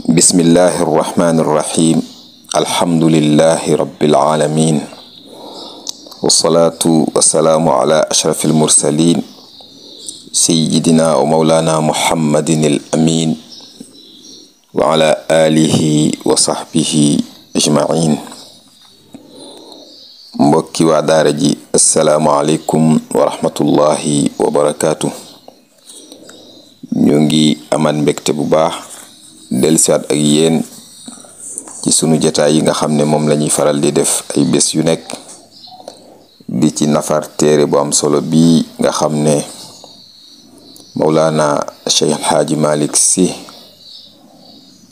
bismillahi irrahmani irrahim alhamdulillahi rabbil alamin wasalaatu wasalaamu ala ashraf almursalin sayidina wa maulana muhammadin al amin wa ala alihi wa sahbihi ajmain. mbokki waa daara ji assalaamu aleykum wa rahmatullahi wa barakaatu. ñu ngi amal mbégte bu baax dellusiwaat ak yéen ci sunu jotaay yi nga xam ne moom lañuy faral di def ay bés yu nekk di ci nafar téere bu am solo bii nga xam ne Mawlana Cheikh Alhaaji Malick Sy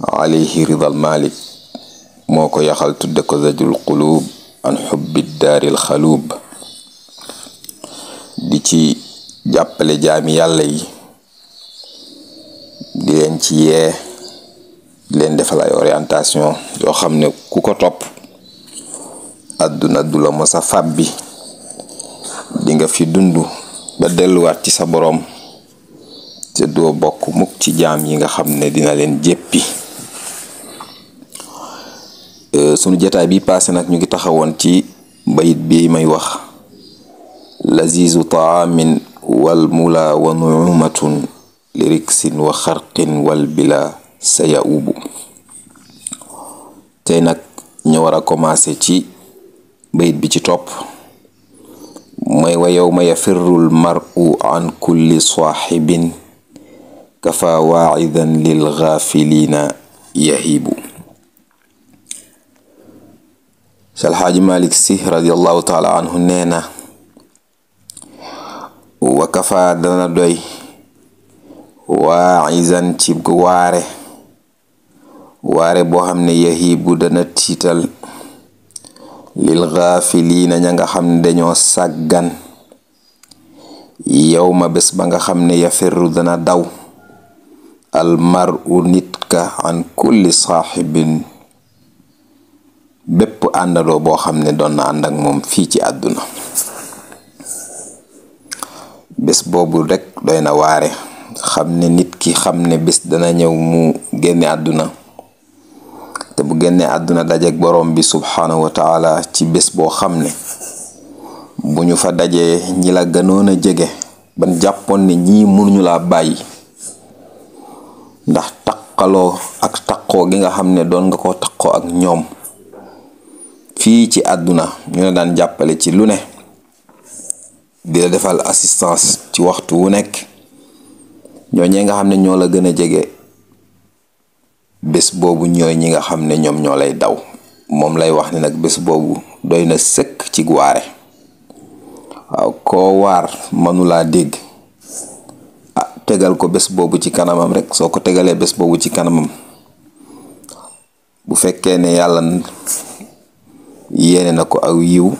alayhi ridal Malik moo ko yaxal tudde ko Zajrul Qulub an xubbi daaril xaluub, di ci jàppale jaami yàlla yi, di leen ci yee, di leen defal ay orientation yoo xam ne ku ko topp àdduna du la mos a fàbbi, di nga fi dund ba delluwaat ci sa boroom te doo bokk mukk ci jaam yi nga xam ne dina leen jéppi. sunu jotaay bi paase nag ñu ngi taxawoon ci bayit bi may wax lazizu taamin wal mula wa nuumatun liriksin wa xarqin wal bila saya ubu. tey nag ñu war a commencé ci bayit bi ci topp mooy wa yawma yafirrul mar'u an kulli saaxibin kafa waa'idan lil gaafilina yahibu. Cheikh Alhaaji Malick Sy radiallahu taala anhu nee na wa kafa dana doy waa'izan ci waare boo xam ne yahibu dana tiital lil gaafiliina ña nga xam ne dañoo sàggan yawma bés ba nga xam ne yafirru dana daw al mar'u nit ka an kulli saaxibin bépp àndandoo boo xam ne doon na ànd ak moom fii ci àdduna. bés boobu rekk doy na waare, xam ne nit ki xam ne bés dana ñëw mu génne àdduna, te bu génne àdduna dajeek boroom bi subhaanahu wa taala ci bés boo xam ne bu ñu fa dajee ñi la gënoon a jege ban jàppoon ne ñii mënuñu laa bàyyi ndax taqaloo ak taqoo gi nga xam ne doon nga ko taqoo ak ñoom fii ci àdduna, ñu la daan jàppale ci lu ne, di la defal assistance ci waxtu wu nekk, ñooñee nga xam ne ñoo la gën a jege bés boobu ñooy ñi nga xam ne ñoom ñoo lay daw. moom lay wax ne nag bés boobu doy na sëkk ci waare. waaw koo waar mënulaa dégg, tegal ko bés boobu ci kanamam rek. soo ko tegalee bés boobu ci kanamam, bu fekkee ne yàlla yéene na ko aw yiw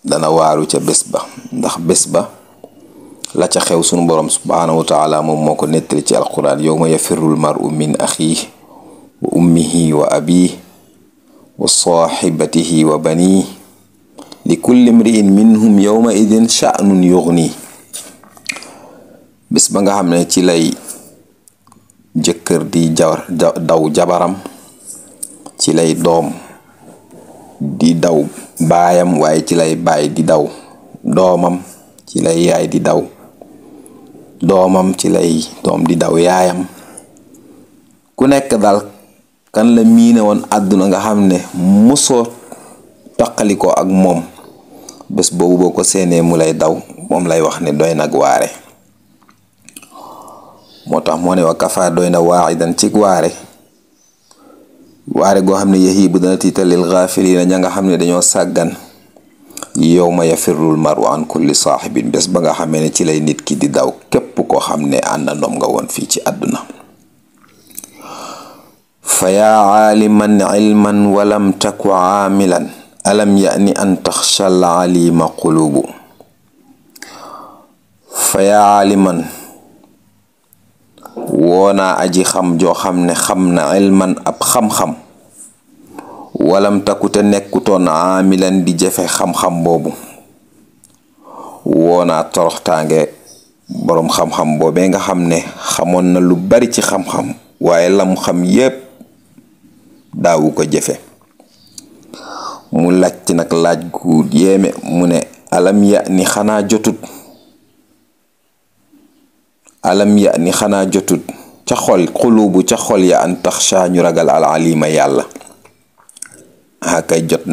dana waaru ca bés ba, ndax bés ba la ca xew sunu borom subhaanahu wa taala moom moo ko nettali ci alquran yawma yafirrul mar'u min axiihi wa ummihi wa abiihi wa saaxibatihi wa baniihi li kulli imri'in minhum yawma idin sha'nun yughnihi. bés ba nga xam ne ci lay jëkkër di daw jabaram, ci lay doom di daw baayam, waaye ci lay baay di daw doomam, ci lay yaay di daw doomam, ci lay doom di daw yaayam. ku nekk daal kan la miine woon àdduna nga xam ne musoo taqalikoo ak moom, bés boobu boo ko seenee mu lay daw, moom lay wax ne doy nag waare. moo tax moo ne wa kafa doy na waa'idan ci waare goo xam ne yahibu dana tiital lil gaafiliina ña nga xam ne dañoo sàggan yawma yafirrul mar'u an kulli saaxibin, bés ba nga xamee ne ci lay nit ki di daw képp koo xam ne àndandoom nga woon fii ci àdduna. fa yaa aaliman ilman walam taku aamilan alam ya'ni an taxshal alima qulubu. fa yaa aaliman woonaa aji xam joo xam ne xam na ilman ab xam-xam, walam takute nekkutoon aamilan di jëfe xam-xam boobu. woonaa toroxtaange boroom xam-xam boobee nga xam ne xamoon na lu bari ci xam-xam, waaye lam xam yépp daawu ko jëfe. mu laaj nag laaj gu yéeme mu ne alam ya ni xanaa jotut ca xol xulubu ca xol ya an taxsha ñu ragal al alima yàlla. kay jot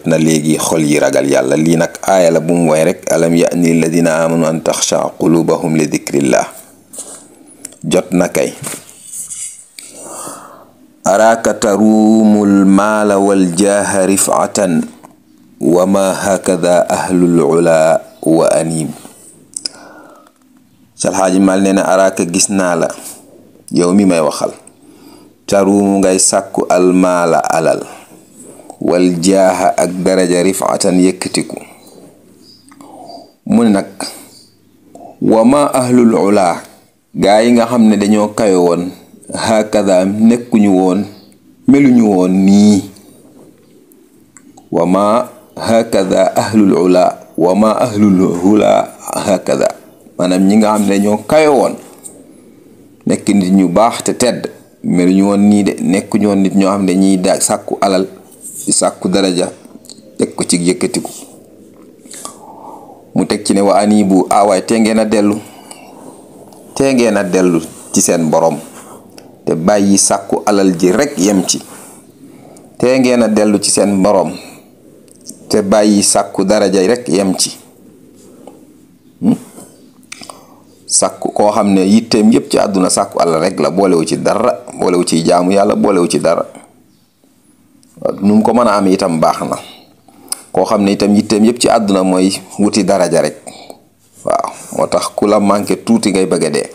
na léegi xol yi ragal yàlla. lii nag aaya la bu mu way rek alam ya'ni alladina amanu an taxsha qulubahum li dikrillah. jot na kay. araaka taruumul maala wal jaaha rifatan wa ma hakada ahlul ula wa anib. Alxaaji Maal nee na araaka gis naa la yow mi may waxal taruumu ngay sàkku almaala alal wal jaaha ak daraja rifatan yëkkatiku. mu ne nag wa ma ahlul ula gaa yi nga xam ne dañoo kayo woon hakada nekkuñu woon meluñu woon nii. wa ma hakada ahlul ula wa ma ahlul ula hakada maanaam ñi nga xam ne dañoo kayo woon nekk nit ñu baax te tedd meluñu woon nii de. nekkuñu woon nit ñoo xam ne dañuy sàkku alal di sàkku daraja teg ko ci yëkkatiku. mu teg ci ne wa anibu awaay te ngeen a dellu ci seen borom te bàyyi sàkku alal ji rekk yem ci. te ngeen a dellu ci seen borom te bàyyi sàkku daraja rekk yem ci. sàkku koo xam ne yitteem yépp ci àdduna sàkku alal rekk la, boolewu ci dara, boolewu ci jaamu yàlla, boolewu ci dara. nu mu ko mën a am itam baax na. koo xam ne itam yitteem yépp ci àdduna mooy wuti daraja rekk. waaw moo tax ku la manqué tuuti ngay bëgg a dee.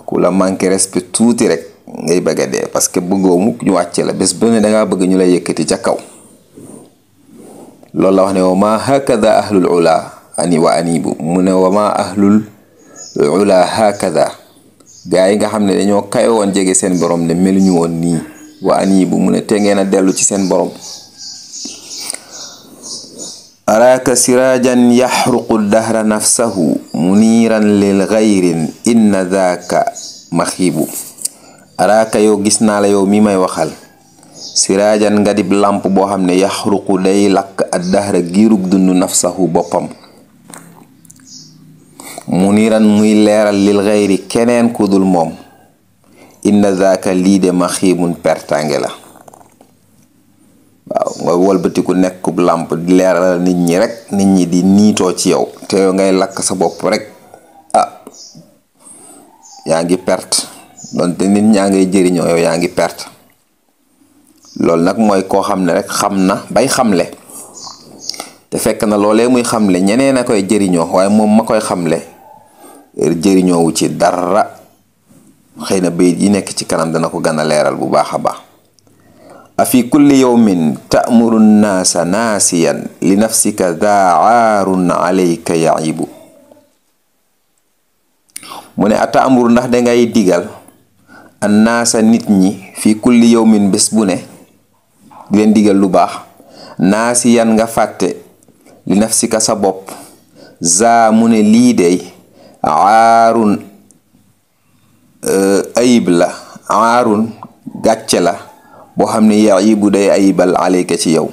ku la manqué respect tuuti rek ngay bëgg a dee parce que bëggoo mukk ñu wàcce la bés bu ne dangaa bëgg ñu lay yëkkati ca kaw. loolu la wax ne wa ma hakada ahlul ula ani wa anibu. mu ne wa ma ahlul ula hakada gaa yi nga xam ne dañoo kayo woon jege seen borom ne meluñu woon nii. wa anibu mu ne te ngeen a dellu ci seen borom. araaka sirajan yaxruqu dahra nafsahu muniiran lil gayrin inna daaka maxiibu. araaka yow gis naa la yow mi may waxal sirajan nga dib làmp boo xam ne yaxruqu day lakk ad dahra giirug dund nafsahu boppam. muniiran muy leeral lil gayri keneen ku dul moom. inna daaka lii de maxiibun pertange la. waaw nga walbatiku nekkub làmp di leeral nit ñi rek nit ñi di niitoo ci yow te yow ngay lakk sa bopp rek yaa ngi perte. donte nit ñaa ngay jëriñoo yow yaa ngi perte. loolu nag mooy koo xam ne rek xam na bay xamle te fekk na loolee muy xamle ñeneen a koy jëriñoo waaye moom ma koy xamle jëriñoowu ci dara. xëy na bayit yi nekk ci kanam dana ko gën a leeral bu baax a baax. afi kulli yawmin ta'muru nnaasa naasiyan li nafsika daa aarun alayka ya'ibu. mu ne ata'muru ndax dangay digal annaasa nit ñi fi kulli yawmin bés bu ne di leen digal lu baax naasiyan nga fàtte li nafsika sa bopp zaa mu ne lii dey aarun ayib la aarun gàcce la boo xam ne yayibu day ayibal alayka ci yow.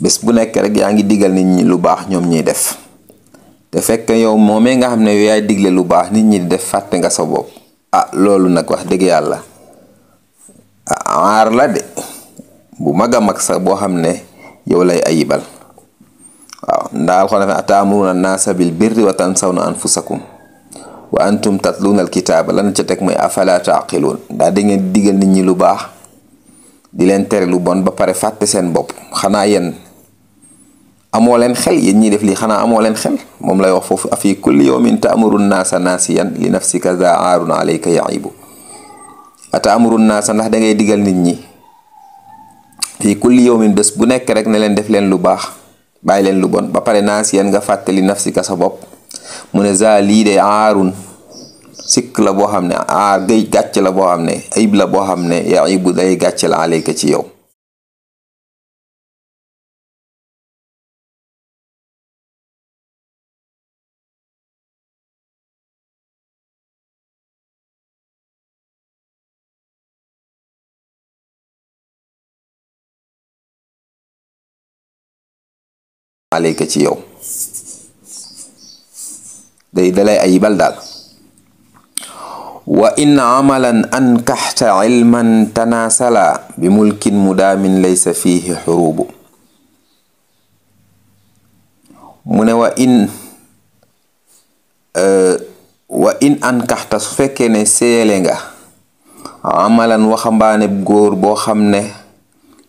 bés bu nekk rek yaa ngi digal nit ñi lu baax ñoom ñuy def te fekk yow moomee nga xam ne yow yaay digle lu baax nit ñi di def fàtte nga sa bopp. loolu nag wax dëgg yàlla aar la de bu mag a mag sax boo xam ne yow lay ayibal. waaw ndaal xoo ne ataamuruna naasa bil birri wa tansawna anfusakum wa antum tatluuna alkitaaba lan ca teg mooy afala taaqiluun. daa da ngeen digal nit ñi lu baax di leen tere lu bon ba pare fàtte seen bopp. xanaa yéen amoo leen xel yéen ñiy def lii xanaa amoo leen xel. moom lay wax foofu afi kulli yawmin ta'muru naasa naasiyan li nafsika daa aarun alayka ya'ibu. ataamuru naasa ndax dangay digal nit ñi fi kulli yawmin bés bu nekk rek ne leen def leen lu baax bàyyi leen lu bon ba pare naasiyan nga fàtte li nafsika sa bopp. mu ne za lii de aarun sikk la boo xam ne gëy gàcce la boo xam ne ayib la boo xam ne ya'ibu day gàcce la alayka ci yow. alayka ci yow, dalay ayibal daal. wa in amalan ankaxta ilman tanasala bi mulkin mudaamin laysa fihi xurubu. mu ne wa in ankaxta su fekkee ne seele nga amalan waxambaane góor boo xam ne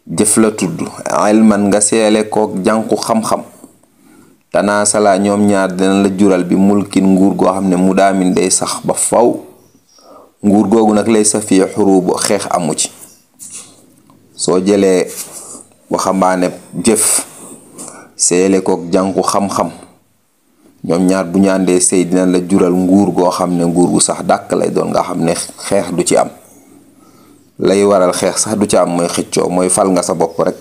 jëf la tudd, ilman nga seele kook jànku xam-xam, tanasala ñoom ñaar dina la jural bi mulkin nguur goo xam ne mudaamin day sax ba faw. nguur googu nag lay sa fii xurubu, xeex amu ci. soo jëlee waxambaane jëf seele kook jànku xam-xam, ñoom ñaar bu ñu àndee sëy dina la jural nguur goo xam ne nguur gu sax dàkk lay doon, nga xam ne xeex du ci am. lay waral xeex sax du ci am mooy xëccoo, mooy fal nga sa bopp rek.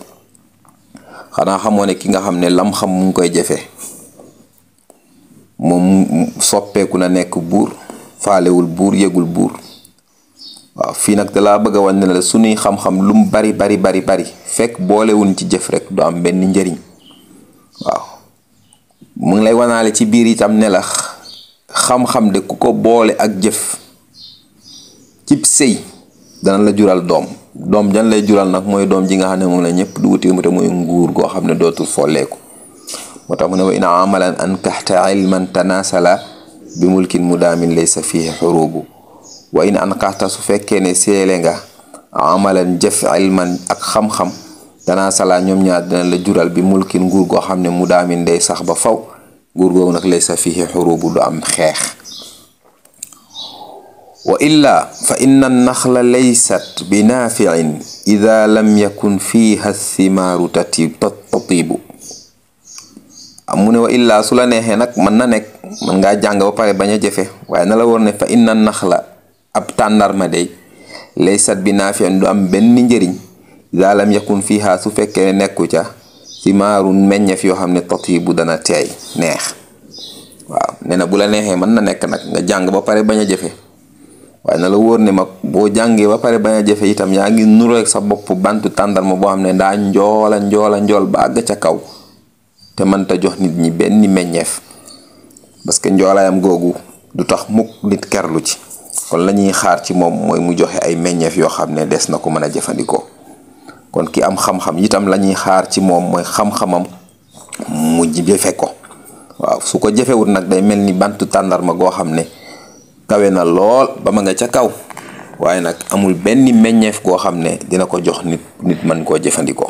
xanaa xamoo ne ki nga xam ne lam xam mu ngi koy jëfe moom soppeeku na nekk buur, faalewul buur, yëgul buur. waaw fii nag dalaa bëgg a wan ne la sunuy xam-xam lum bari fekk boolewuñ ci jëf rek du am benn njëriñ. waaw mu ngi lay wanaale ci biir itam ne la xam-xam de ku ko boole ak jëf cib sëy dana la jural doom jan lay jural nag mooy doom ji nga xam ne moom la ñëpp du wuti te mooy nguur goo xam ne dootul folleeku. moo tax mu ne wa in amalan ankaxta ilman tanasala bi mulkin mudaamin laysa fihi xurubu. wa in ankaxta su fekkee ne seele nga amalan jëf ilman ak xam-xam, tanasala ñoom ñaar dina la jural bi mulkin nguur goo xam ne mudaamin day sax ba faw. nguur googu nag laysa fihi xurubu, du am xeex. wa illa fa inna naxla laysat bi naafiin ida lam yakun fiha thimaaru tatibu. mu ne wa illa su la neexee nag mën na nekk, mën ngaa jàng ba pare bañ a jëfe, waaye na la war ne fa inna naxla ab tàndarma day laysat bi naafiin du am benn njëriñ ida lam yakun fiha su fekkee ne nekku ca thimaarun meññeef yoo xam ne tatibu dana teey neex. waaw nee na bu la neexee mën na nekk nag nga jàng ba pare bañ a jëfe, waaye na la wóor ne mag boo jàngee ba pare bañ a jëfe itam yaa ngi nuroog sa bopp bantu tàndarma boo xam ne daa njool ba àgg ca kaw te mënta jox nit ñi benn meññeef, parce que njoolaayam googu du tax mukk nit kerlu ci. kon la ñuy xaar ci moom mooy mu joxe ay meññeef yoo xam ne des na ko mën a jëfandikoo. kon ki am xam-xam itam la ñuy xaar ci moom mooy xam-xamam mu jëfe ko. waaw su ko jëfewut nag day mel ni bantu tàndarma goo xam ne kawe na lool ba ma nga ca kaw, waaye nag amul benn meññeef goo xam ne dina ko jox nit mën koo jëfandikoo.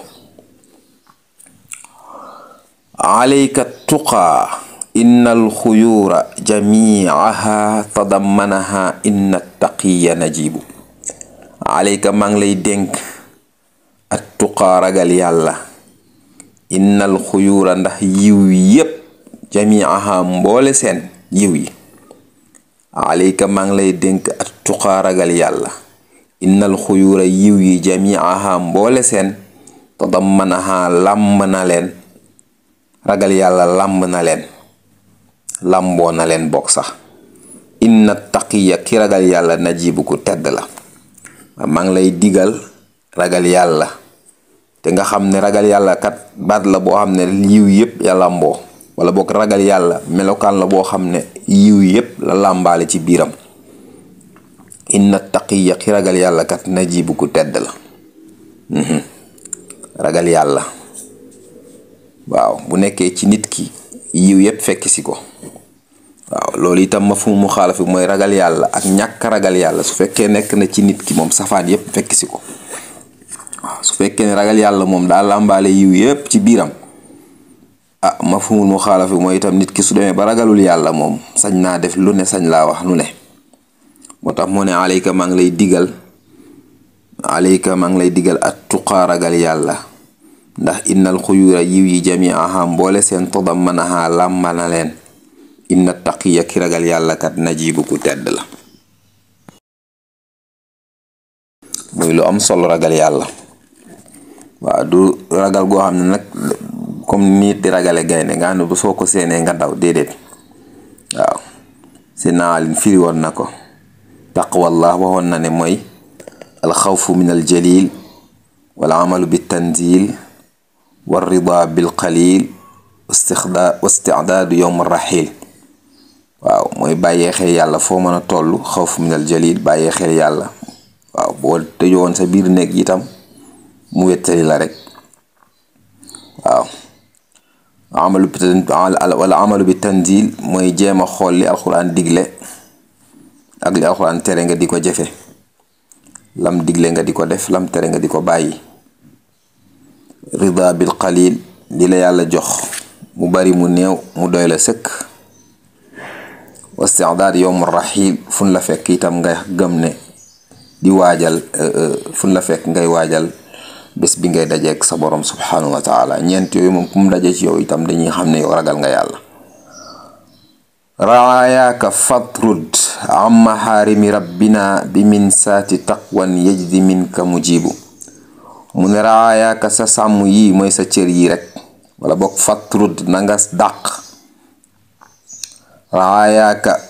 alayka tuqaa inna alxuyuura jamiaha tadammanaha inna taqiya najibu. alayka maa ngi lay dénk at tuqaa ragal yàlla, inna alxuyuura ndax yiw yépp jamiaha mboole seen yiw yi. alayka maa ngi lay dénk at tuqaa ragal yàlla, inna alxuyuura yiw yi jamiaha mboole seen tadammanaha làmb na leen. ragal yàlla làmb na leen, làmboo na leen bokk sax. inna taqiya ki ragal yàlla najibu ku tedd la. maa ngi lay digal ragal yàlla, te nga xam ne ragal yàlla kat baat la boo xam ne yiw yépp ya làmboo, wala boog ragal yàlla melokaan la boo xam ne yiw yépp la làmbaale ci biiram. inna taqiya ki ragal yàlla kat najibu ku tedd la. ragal yàlla waaw bu nekkee ci nit ki yiw yépp fekk si ko. waaw loolu itam mafhumu muxaalaf bi mooy ragal yàlla ak ñàkk ragal yàlla su fekkee nekk na ci nit ki moom safaan yépp fekk si ko. waaw su fekkee ne ragal yàlla moom daa làmbaale yiw yépp ci biiram, mafhumul muxaalaf bi mooy itam nit ki su demee ba ragalul yàlla moom sañ naa def lu ne, sañ laa wax lu ne. moo tax moo ne alayka maa ngi lay digal, alayka maa ngi lay digal at tuqaa ragal yàlla, ndax innal xuyuura yiw yi jamiaha mboole seen tadammanaha làmba na leen. inna taqiya ki ragal yàlla kat najibu ku tedd la. muy lu am solo ragal yàlla. waaw du ragal goo xam ne nag comme nit di ragale gaynde nga xam ne bu soo ko seenee nga daw, déedéet. waaw si naalin firi woon na ko. taqwallah waxoon na ne mooy alxawfu min aljalil wal amalu bi tanzil war rida bil qalil wastidaadu yowm rahil. waaw mooy bàyyee xel yàlla foo mën a toll, xawf min al jalil, bàyyee xel yàlla. waaw boo tëjoon sa biir néeg itam mu wettali la rek. waaw amalu bi tanzil mooy jéem a xool li alxuraan digle ak li alxuraan tere nga di ko jëfe. lam digle nga di ko def, lam tere nga di ko bàyyi. rida bil qalil, li la yàlla jox mu bari mu néew mu doy la sëkk. wastidaad yowm rahil, fun la fekk itam nga gëm ne di waajal fun la fekk ngay waajal bés bi ngay dajeek sa borom subhanahu wa taala. ñeent yooyu moom ku mu daje ci yow itam dañuy xam ne yow ragal nga yàlla. raayaaka fatrud am maharimi rabbina bi min saati taqwan yajdi minka mujibu. mu ne raayaaka sa sàmm yi mooy sa cër yi rek, wala bokk fatrud na nga dàq. raayaaka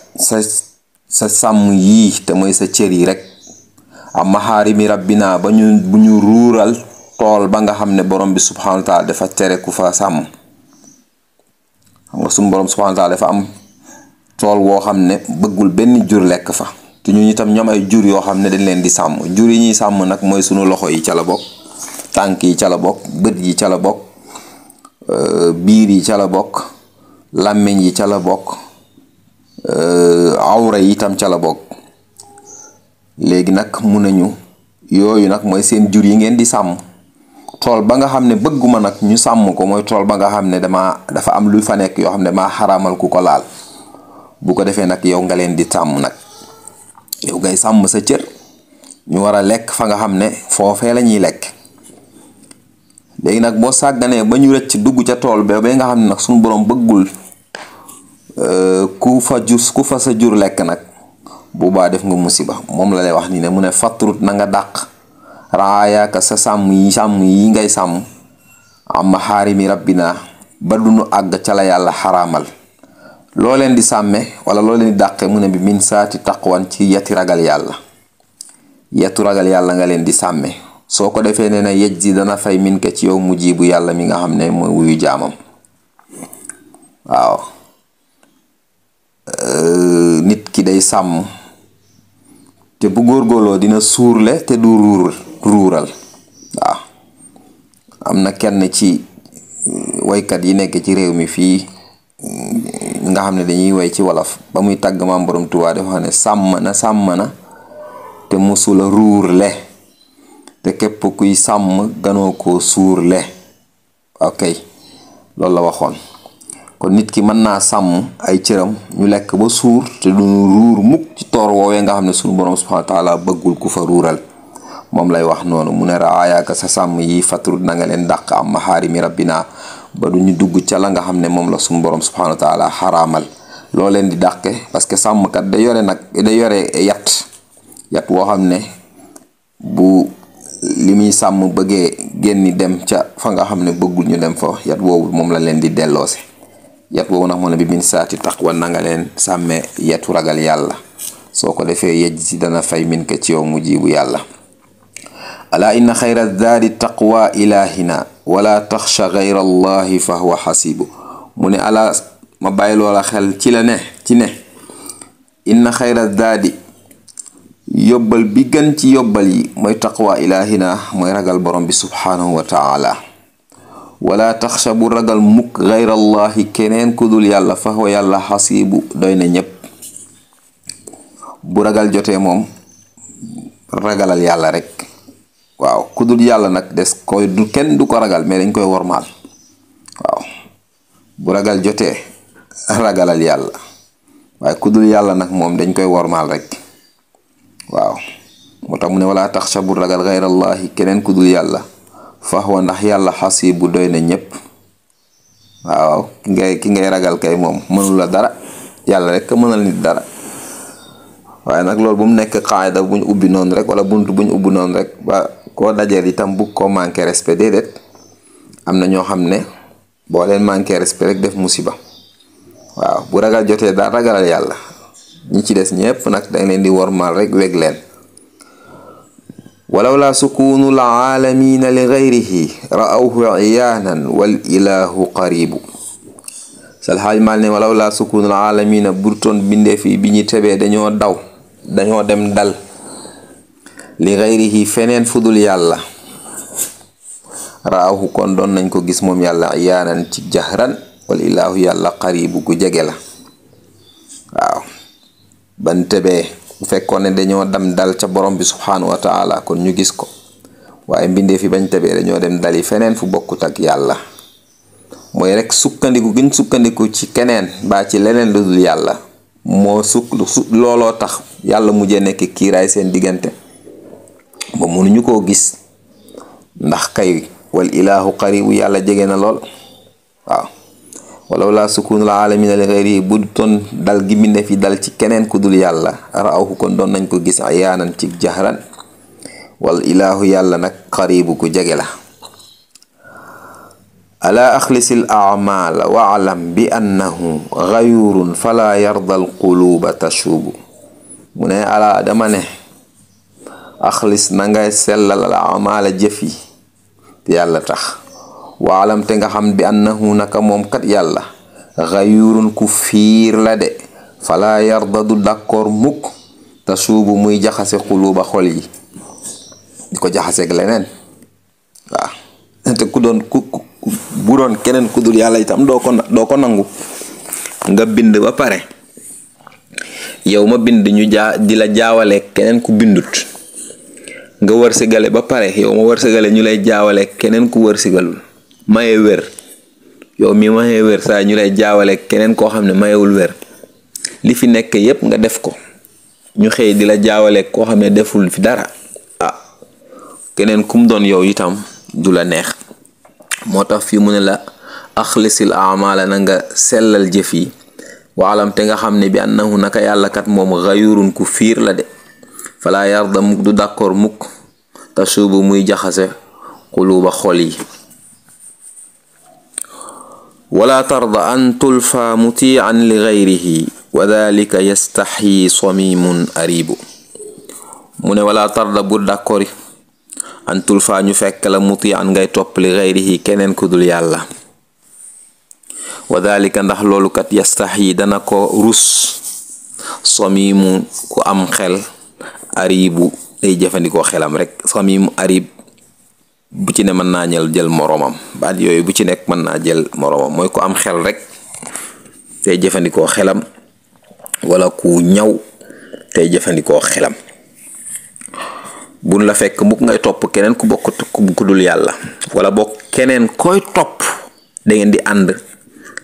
sa sàmm yii te mooy sa cër yi rek, am maharimi rabbina bu ñu ruural tool ba nga xam ne borom bi subhanahu wa taala dafa tere ku fa sàmm. xam nga suñu borom subhanahu wa taala dafa am tool woo xam ne bëggul benn jur lekk fa, te ñun itam ñoom ay jur yoo xam ne dañ leen di sàmm. jur yi ñuy sàmm nag mooy sunu loxo yi ca la bokk, tànk yi ca la bokk, bët yi ca la bokk, biir yi ca la bokk, làmmiñ yi ca la bokk, awra yi itam ca la bokk. léegi nag mun nañu yooyu nag mooy seen jur yi ngeen di sàmm. tool ba nga xam ne bëgguma nag ñu sàmm ko mooy tool ba nga xam ne dafa am lu fa nekk yoo xam ne maa xaraamal ku ko laal. bu ko defee nag yow nga leen di sàmm nag, yow ngay sàmm sa cër, ñu war a lekk fa nga xam ne foofee la ñuy lekk. léegi nag boo sàgganee ba ñu rëcc dugg ca tool ba nga xam ne nag suñu borom bëggul ku fa sa jur lekk nag, boobaa def nga musiba. moom la lay wax ni ne mu ne fatrut na nga dàq raayaaka sa sàmm yi ngay sàmm am maharimi rabbina ba dunu àgg ca la yàlla xaraamal. loo leen di sàmme wala loo leen di dàqe mu ne bi min saati taqwan, ci yati ragal yàlla. yatu ragal yàlla nga leen di sàmme. soo ko defee ne na yejji dana fay min ka ci yow mujibu yàlla mi nga xam ne mooy wuyu jaamam. waaw nit ki day sàmm te bu góorgóorloo dina suurle te du ruural. waaw am na kenn ci waykat yi nekk ci réew mi fii nga xam ne dañuy way ci wolof, ba muy tàgg Maam Borom Tuubaa dafa xam ne sàmm na te musula ruurle, te képp kuy sàmm ganoo koo suurle. ok loolu la waxoon. kon nit ki mën naa sàmm ay cëram ñu lekk ba suur te duñu ruur mukk ci toor woowee nga xam ne suñu borom subhanahu wa taala bëggul ku fa ruural. moom lay wax noonu mu ne raayaaka sa sàmm yi fatrud na nga leen dàq am maharimi rabbina ba duñu dugg ca la nga xam ne moom la suñu borom subhanahu wa taala xaraamal. loo leen di dàqe parce que sàmmkat da yore yat woo xam ne bu li muy sàmm bëggee génni dem ca fa nga xam ne bëggul ñu dem fa, yat woowu moom la leen di delloose. yat woowu nag moo ne bi min saati taqwa, na nga leen sàmme yatu ragal yàlla. soo ko defee yej si dana fay min ka ci yow mujibu yàlla. ala inna xayra zaadi taqwa ilahina wala taxsha gayra allahi fa huwa xasibu. mu ne ala ma bàyyi loola xel ci ne inna xayra zaadi yóbbal bi gën ci yóbbal yi mooy taqwa ilahina, mooy ragal borom bi subhanahu wa taala. wala taxsha bu ragal mukk gayrallahi keneen ku dul yàlla, fa huwa yàlla xasibu doy na ñépp. bu ragal jotee moom ragalal yàlla rek. waaw ku dul yàlla nag kenn du ko ragal, mais dañ koy wormaal. waaw bu ragal jotee ragalal yàlla, waaye ku dul yàlla nag moom dañ koy wormaal rek. waaw moo tax mu ne wala taxsha bu ragal gayrallahi keneen ku dul yàlla, fa huwa ndax yàlla xasibu doy na ñépp. waaw ki ngay ragal kay moom mënul la dara, yàlla rek ka mënal nit dara. waaye nag loolu bu mu nekk qaayda bu ñu ubbi noonu rek, wala bunt bu ñu ubbi noonu rek ba koo dajeel itam bu ko manqué respect. déedéet, am na ñoo xam ne boo leen manqué respect rek def musiba. waaw bu ragal jotee daal ragalal yàlla, ñi ci des ñépp nag dañ leen di wormaal rek weg leen. walaw la sukunu l aalamina li gayrihi ra'awhu iyaanan wal ilahu qaribu. sal xaaj mal ne walaw laa sukunul aalamina burtoon bindee fi bi ñu tebee dañoo dem dal li xayrihi feneen fudul yàlla raahu kon doon nañ ko gis moom yàlla iyaanan ci jahran wal ilaahu yàlla qaribu ku jege la. waaw ban tebee bu fekkoon ne dañoo dem dal ca borom bi subhanahu wa taala kon ñu gis ko, waaye mbindee fi bañ tebee dañoo dem dali feneen fu bokkut ak yàlla. mooy rek sukkandiku giñ sukkandiku ci keneen baa ci leneen lu dul yàlla moo looloo tax yàlla mujjee nekk kiiraay seen diggante ba mënuñu koo gis. ndax kay wal ilaahu qaribu yàlla jege na lool. waaw walaw laa sukunul aalamina li xayrihi bu doon dal gi mbindee fi dal ci keneen ku dul yàlla ra'awhu kon doon nañ ko gis ayaanan ci jahran wal ilaahu yàlla nag qaribu ku jege la. alaa axlisil aamaala waalam bi annahu gayurun fala yarda alquluuba tashuubu. mu ne alaa dama ne axlis na nga sellal al aamaala jëf yi te yàlla tax waalam te nga xam bi annahu naka moom kat yàlla gayurun ku fiir la de fala yarda du d'accord mukk tashuubu muy jaxase quluuba xol yi di ko jaxaseeg leneen. waaw te bu doon keneen ku dul yàlla itam doo ko nangu. nga bind ba pare yow ma bind ñu di la jaawale keneen ku bindut, nga wërsëgale ba pare yow ma wërsëgale ñu lay jaawale keneen ku wërsëgalul. maye wér yow mi maye wér saa ñu lay jaawale keneen koo xam ne mayewul wér. li fi nekk yépp nga def ko ñu xëy di la jaawale koo xam ne deful fi dara. keneen kum doon yow itam du la neex. moo tax fii mu ne la axlisil aamaala na nga sellal jëf yi waalam te nga xam ne bi annahu naka yàlla kat moom gayurun ku fiir la de fala yarda mukk du d'accord mukk tashuubu muy jaxase quluuba xol yi. wala tarda an tulfa mutian li gayrihi wa dalika yastaxyi samimun aribu. mu ne wala tarda bu d'accord an tulfa ñu fekk la mutian ngay topp li gayrihi keneen ku dul yàlla. wa dalika ndax loolu kat yastaxyi dana ko rus samimu ku am xel aribu day jëfandikoo xelam rek. samimu arib bu ci ne mën naa jël moromam, baat yooyu bu ci nekk mën naa jël moromam. mooy ku am xel rek tey jëfandikoo xelam wala ku ñaw tey jëfandikoo xelam. bun la fekk mukk ngay topp keneen ku dul yàlla, wala bokk keneen koy topp da ngeen di ànd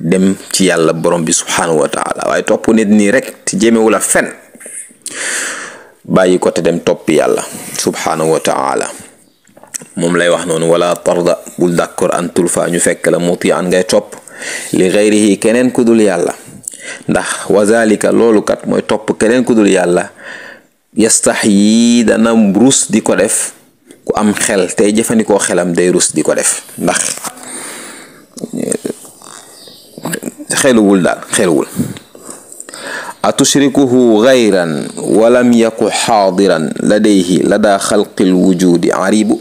dem ci yàlla borom bi subhanahu wa taala. waaye topp nit nii rek te jéemewu la fen bàyyi ko te dem topp yàlla subhanahu wa taala. moom lay wax noonu wala tarda bul d'accord an tulfa ñu fekk la muti an ngay topp li gayrihi keneen ku dul yàlla. ndax wa zalika loolu kat mooy topp keneen ku dul yàlla yastaxyi dana rus di ko def ku am xel tey jëfandikoo xelam day rus di ko def. ndax xeluwul daal xeluwul. atushrikuhu gayran walam yaku xaadiran ladayhi lada xalqil wujudi aribu.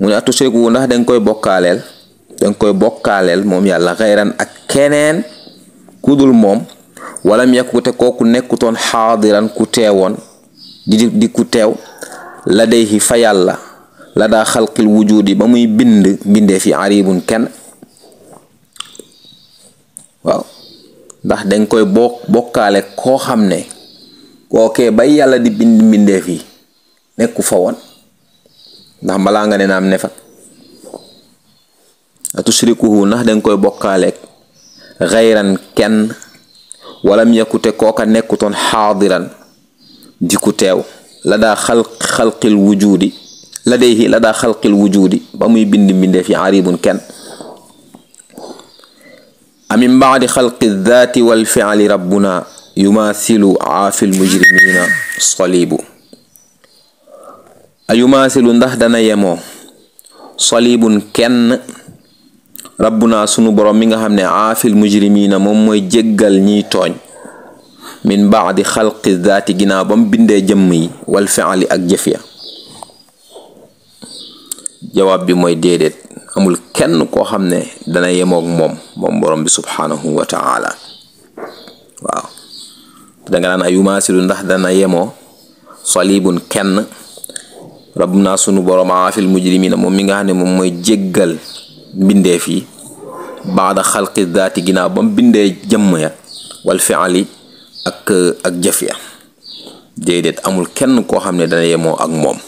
mu ne atushrikuhu ndax danga koy bokkaaleel moom yàlla gayran ak keneen ku dul moom walam yaku te kooku nekkutoon xaadiran ku teewoon di ku teew ladayhi fa yàlla lada xalqil wujudi ba muy bindee fi aribun kenn. waaw ndax danga koy bokkaale koo xam ne kookee bay yàlla di mbindee fi nekku fa woon, ndax balaa nga ne naam ne fa. atushrikuhu ndax danga koy bokkaale gayran kenn walam yakute kooka nekkutoon xaadiran di ku teew ladaa xalqil wujudi ladayhi ladaa xalqil wujudi ba muy mbindee fi aribun kenn. amin baadi xalqi daati wal fi'li rabbuna yumaasilu aafil mujrimina salibu. ayumaasilu ndax dana yemoo salibun kenn rabbuna sunu borom mi nga xam ne aafil mujrimina moom mooy jéggal ñiy tooñ min baadi xalqi daati ginnaaw ba mu bindee jëmm yi wal fi'li ak jëf ya. jawaab bi mooy déedéet amul kenn koo xam ne dana yemoog moom borom bi subhanahu wa ta'ala. waaw danga naan ayumaasilu ndax dana yemoo salibun kenn rabbuna sunu borom aafil mujrimina moom mi nga xam ne moom mooy jéggal mbindeef yi baada xalqi daati ginnaaw ba mu bindee jëmm ya wal fi'ali ak jëf ya. déedéet amul kenn koo xam ne dana yemoo ak moom.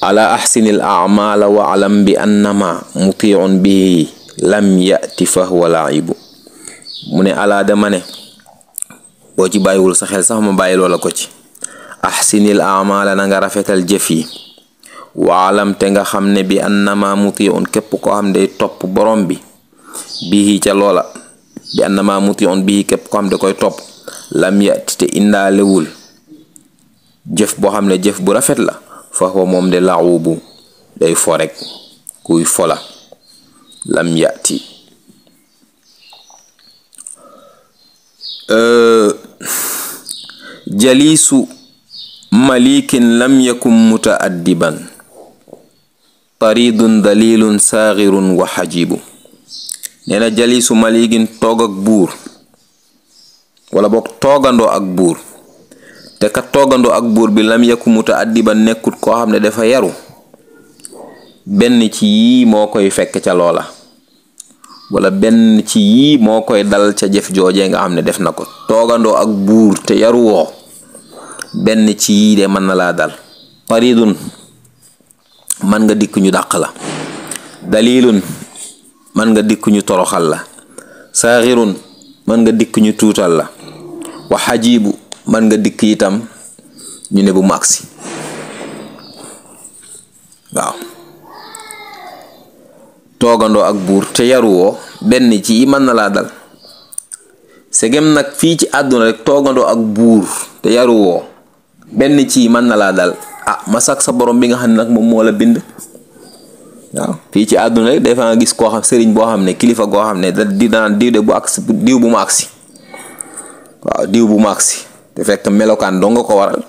ala ahsinil a'mala wa alam bi annama muti'un bihi lam ya'ti fa huwa la'ibu. mu ne ala dama ne boo ci bàyyiwul sa xel sax ma bàyyi loola ko ci. ahsinil a'mala na nga rafetal jëf yi wa alam te nga xam ne bi annama muti'un képp koo xam ne day topp borom bi bihi ca loola bi annama muti'un bihi képp koo xam ne koy topp lam ya'ti te indaalewul jëf boo xam ne jëf bu rafet la fa huwa moom de la'ubu day fo rek kuy fola lam ya'ti. jalisu malikin lam yakun mutaaddiban taridun dalilun saagirun wa xajibu. nee na jalisu malikin toog ak buur wala boog toogandoo ak buur te ka toogandoo ak buur bi lam yakun mutaaddiban nekkut koo xam ne dafa yaru benn ci yii moo koy fekk ca loola wala benn ci yii moo koy dal ca jëf joojee nga xam ne def na ko. toogandoo ak buur te yaruwoo benn ci yii de mën na laa dal. taridun man nga dikk ñu dàq la. dalilun man nga dikk ñu toroxal la. saaxirun man nga dikk ñu tuutal la. wa xajibu man nga dikk itam ñu ne bu mu agsi. waaw toogandoo ak buur te yaruwoo benn ci yi mën na laa dal. segem nag fii ci àdduna rek toogandoo ak buur te yaruwoo benn ci yi mën na laa dal masak sa borom bi nga xam ne nag moom moo la bind. waaw fii ci àdduna rek dafa nga gis koo xam sëriñ boo xam ne kilifa goo xam ne di daan diw de bu agsi diw bu mu agsi. waaw diw bu mu agsi te fekk melokaan doo nga ko waral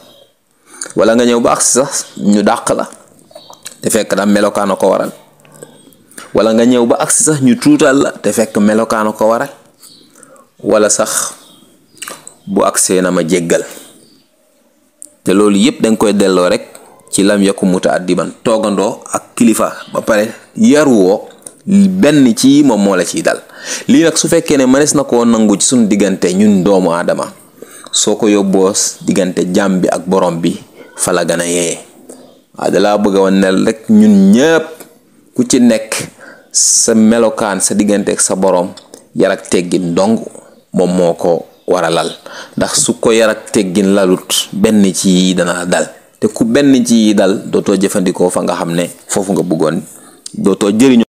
wala nga ñëw ba agsi sax ñu dàq la te fekk daam melokaan a ko waral wala nga ñëw ba agsi sax ñu tuutal la te fekk melokaan a ko waral wala sax bu agsee na ma jéggal. te loolu yépp danga koy delloo rek ci lam yakku mutaaddiban toogandoo ak kilifa ba pare yaruwoo benn ci moom moo la ciy dal. lii nag su fekkee ne mënees na koo nangu ci suñu diggante ñun doomu aadama soo ko yóbboos diggante jaam bi ak borom bi fa la gën a yee. waaw dalaa bëgg a wan ne rek ñun ñëpp ku ci nekk sa melokaan sa diggante ak sa borom yar ak teggin dong moom moo ko war a lal. ndax su ko yar ak teggin lalut benn ci yi dana dal te ku benn ci yi dal dootoo jëfandikoo fa nga xam ne foofu nga bëggoon dootoo jëriñoo